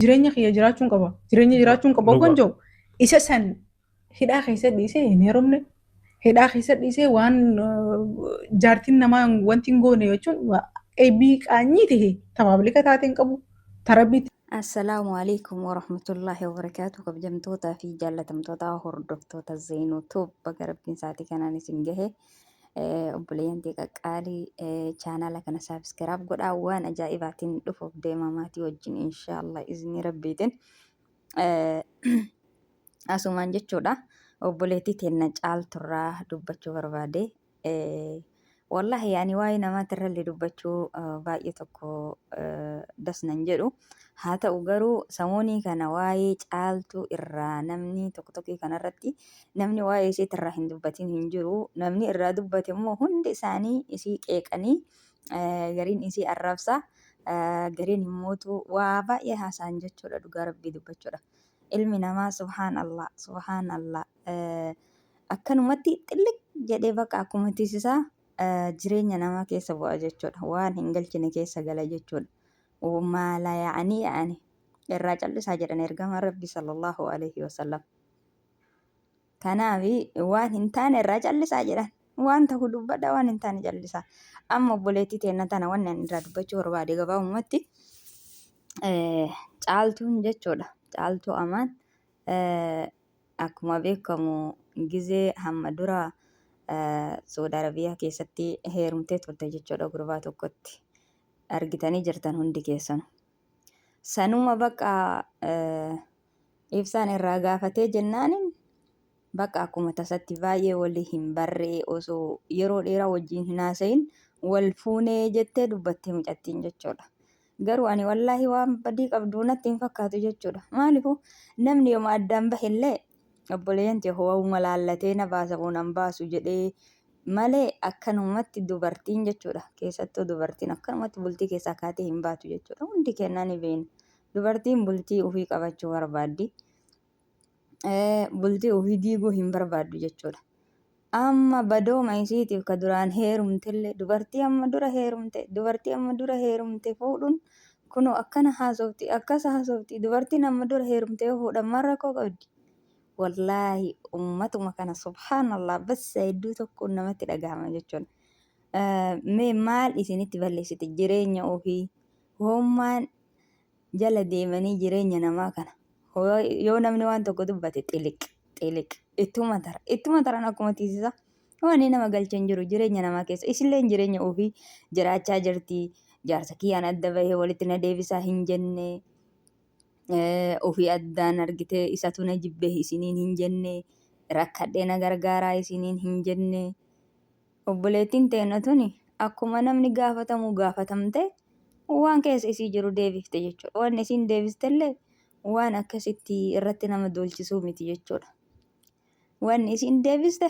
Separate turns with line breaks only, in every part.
Jireenya kiyya jiraachuun qaba. Jireenya jiraachuun qaba
Dhugaa.
hoggan jiru isa san hidhaa keessa dhiisee hin heerumne. Hidhaa keessa dhiisee waan jaartiin namaa wanti hin goone jechuun eebbii qaanyii ta'e tabaabilika taatee hin qabu. Tarabbii
Assalaamu alaikum warahmatullaahi wabarakaatu. Kabajamtootaa fi jaallatamtoota hordoftoota Zeenuu Tuub baga rabbiin sa'aatii kanaan isin gahe. Obboleeyyan tee qaqqaalii chaanaala kana saabskiraab godhaa waan ajaa'ibaatiin dhufuuf deema maatii wajjin inshaallah izni rabbiitiin. Asumaan jechuudha obboleettii teenna caalturraa dubbachuu barbaade. Wallahi ani waa'ee namaatirrallee dubbachuu baay'ee tokko das nan jedhu. Haa ta'u garuu samoonii kana waa'ee caaltuu irraa namni tokko tokko kanarratti namni waa'ee isiitirraa hin dubbatin hin jiru. Namni irraa dubbate immoo hundi isaanii isii qeeqanii gariin isii arrabsa gariin immootu waa baay'ee haasa'an jechuudha dhugaa rabbii dubbachuudha. Ilmi namaa subhaan Allah subhaan Allah akkanumatti xilliq jedhee bakka akkuma tiisisaa jireenya namaa keessa bu'a jechuudha. Waan hin galchine keessa gala jechuudha. Maala yaa'anii yaa'anii irraa callisaa jedhan ergamaan Rabbi sallallahu alaihi wasallam. Kanaaf waan hin taane irraa callisaa jedhan. Waan ta'u dubbadha waan hin taane callisaa. Amma obboleettii teenna tana wanni ani irraa dubbachuu barbaade gabaabumatti caaltuun jechuudha. Caaltuu amaan Akkuma beekamu gizee hamma dura Saudi Arabiyaa keessatti heerumtee turte jechuudha gurbaa tokkotti. Argitanii jirtan hundi keessanu. Sanuma bakka ibsaan irraa gaafatee jennaanin bakka akkuma tasatti baay'ee walii hin barree osoo yeroo dheeraa wajjin hin haasa'in wal fuunee jettee dubbattee mucattiin jechuudha. Garuu ani wallaahi waan badii qabdu natti hin fakkaatu jechuudha. Maaliifuu namni yooma addaan bahellee obboleeyyan tiyya ho'uma laallatee na baasa moo nan baasu jedhee malee akkanumatti dubartiin jechuudha. Keessattuu dubartiin akkanumatti bultii keessaa kaatee hin baatu jechuudha. Hundi kennaa ni beekna. Dubartiin bultii ofii qabachuu barbaaddi. Bultii ofii diiguu hin barbaaddu jechuudha. Amma badooma isiitiif ka duraan heerumtellee dubartii amma dura heerumte dubartii amma dura heerumte fuudhuun kunoo akkana haasofti akkas haasofti dubartiin amma dura heerumte yoo fuudhan maal rakkoo qabdi? Wallaahi ummatuma kana subhaanallah bassa hedduu tokkoon namatti dhagahama jechuudha. Mee maal isinitti balleessite jireenya ofii hoommaan jala deemanii jireenya namaa kana yoo namni waan tokko dubbate xiliq xiliq ittuma tara ittuma taran akkuma tiisisa waan nama galcha hin jiru jireenya namaa keessa isilleen jireenya ofii jiraachaa jirti jaarsa kiyyaan adda bahee walitti na deebisaa hin jenne ofii addaan argitee isatu na jibbe isiniin hin jenne rakkadhee na gargaaraa isiniin hin jenne Obboleettiin teenna tuni akkuma namni gaafatamu gaafatamtee waan keessa isii jiru deebifte jechuudha. Wanni isiin deebistellee waan akkasitti irratti nama duulchisuu miti jechuudha. Wanni isiin deebiste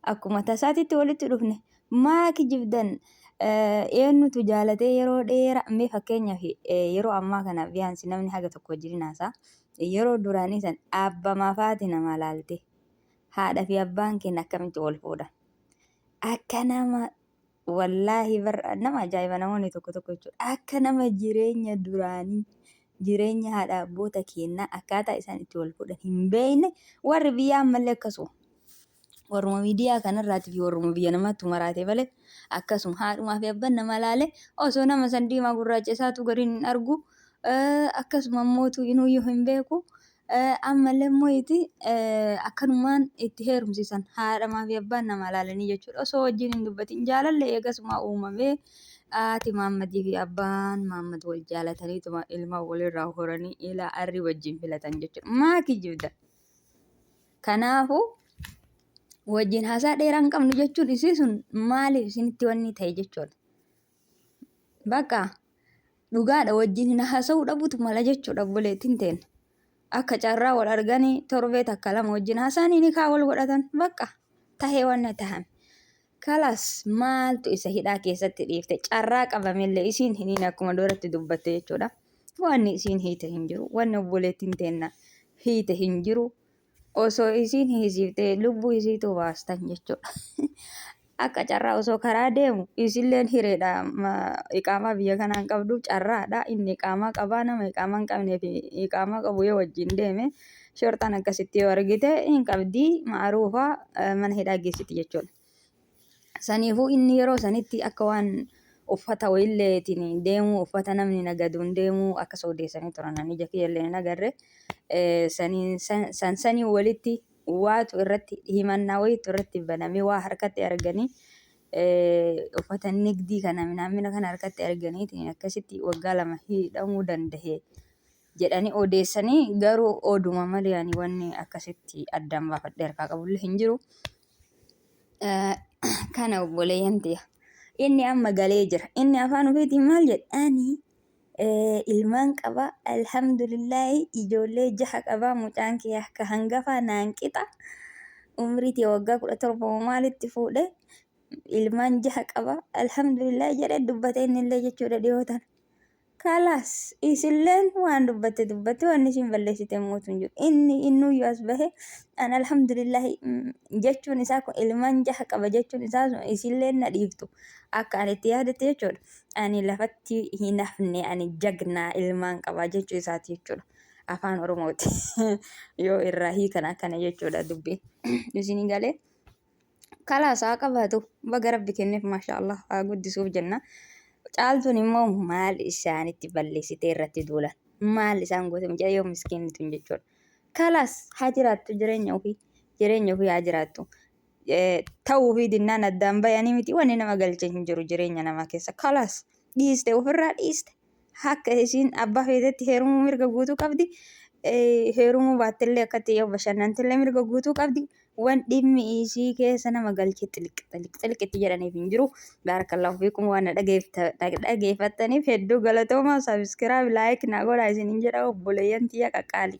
akkuma tasaatitti walitti dhufne maa kijibdan eenyutu jaalatee yeroo dheeraa mee fakkeenyaaf yeroo ammaa kana biyaansi namni haga tokko wajjin haasaa yeroo duraanii san abbamaaf haati namaa laalte haadha fi abbaan keenya akkamitti wal fuudhan akka nama wallaahi bar nama ajaa'iba namoonni tokko tokko jechuudha. Akka nama jireenya duraanii jireenya haadha abboota keenyaa akkaataa isaan itti wal fuudhan hin beekne warri biyyaa ammallee akkasuma. Warruma miidiyaa kanarraatii fi warruma biyya namaatti maraate malee akkasuma haadhumaa fi abbaan nama laale osoo nama san diimaa gurraacha isaatu gariin hin argu akkasuma immootu inuuyyuu hin beeku. Ammallee immoo iti akkanumaan itti heerumsiisan haadhamaa fi abbaan namaa laalanii jechuudha. Osoo wajjin hin dubbatin jaalalli eegasumaa uumamee haati Maammadii fi abbaan Maammad wal jaalataniituma ilma walirraa horanii ilaa arrii wajjin filatan jechuudha. Maa kijibda? Kanaafuu wajjin haasaa dheeraa hin qabnu jechuun isii sun maaliif isinitti wanni ta'e jechuudha. Bakka dhugaadha wajjin hin haasa'uu dhabutu mala jechuudha obboleettiin teen. Akka carraa wal arganii torbee takka lama wajjin haasa'anii ni kaa wal godhatan bakka tahee wanna tahame. Kalaas maaltu isa hidhaa keessatti dhiifte carraa qabamellee isiin hin hiine akkuma duratti dubbatte jechuudha. Wanni isiin hiite hin jiru wanni obboleettiin teenna hiite hin jiru. Osoo isiin hiisiftee lubbuu isiitu baastan jechuudha. Akka carraa osoo karaa deemu isilleen hireedha iqaamaa biyya kanaa hin qabdu carraadha inni iqaamaa qabaa nama iqaamaa hin qabnee fi iqaamaa qabu yoo wajjin deeme shorxaan akkasitti yoo argite hin qabdii ma'aruufa mana hidhaa geessiti jechuudha. Saniifuu inni yeroo sanitti akka waan uffata wayilleetiin deemuu uffata namni nagaduun deemuu akkas odeessanii turan ani ija kiyyallee hin agarre. Saniin san sanii walitti waatu irratti himannaa wayiitu irratti banamee waa harkatti arganii uffata nigdii kana minaamina kana harkatti arganiitiin akkasitti waggaa 2 hidhamuu dandahe jedhanii odeessanii garuu oduma malee ani wanni akkasitti addaan baafadhee harkaa qabullee hin jiru. Kana obboleeyyan tiyya. Inni amma galee jira. Inni afaan ofiitiin maal jedhe? Ani ilmaan qaba alhamdulillaahi ijoollee jaha qaba mucaan kiyya ka hangafaa naan qixa umrii tiyya waggaa 17 moo maalitti fuudhe ilmaan jaha qaba alhamdulillaahi jedhe dubbate innillee jechuudha dhiyoo tana. Kalaas isilleen waan dubbatte dubbatte waan isin balleessite mootu hin jiru. Inni innuyyuu as bahe an alhamdulillaahi jechuun isaa kun ilmaan jaha qaba jechuun isaa sun isilleen na dhiiftu akka ani itti yaadette jechuudha. Ani lafatti hin hafne ani jagnaa ilmaan qaba jechuu isaati jechuudha. Afaan Oromooti yoo irraa hiikan akkana jechuudha dubbiin. Isinii galee kalaas haa qabaatu baga rabbi kenneef maasha Allah haa guddisuuf jenna. Caaltuun immoo maal isaanitti balleessitee irratti duulan maal isaan goote mucayyoo miskiinni tun jechuudha. Kalaas haa jiraattu jireenya ofii jireenya ofii haa jiraattu. Ta'uu fi dinnaan addaan bayanii miti wanni nama galche hin jiru jireenya namaa keessa. Kalaas dhiiste ofirraa dhiiste akka isiin abbaa feetetti heerumuu mirga guutuu qabdi. Heerumuu baattellee akkatti yoo bashannantillee mirga guutuu qabdi. Wan dhimmi isii keessa nama galche xiliq xiliq xiliq itti jedhaniif hin jiru. Baarakallahu fiikum waan na dhageeffattaniif hedduu galatoomaa. Sabiskiraayib laayik na godhaa isiniin jedha obboleeyyan tiyya qaqqaali.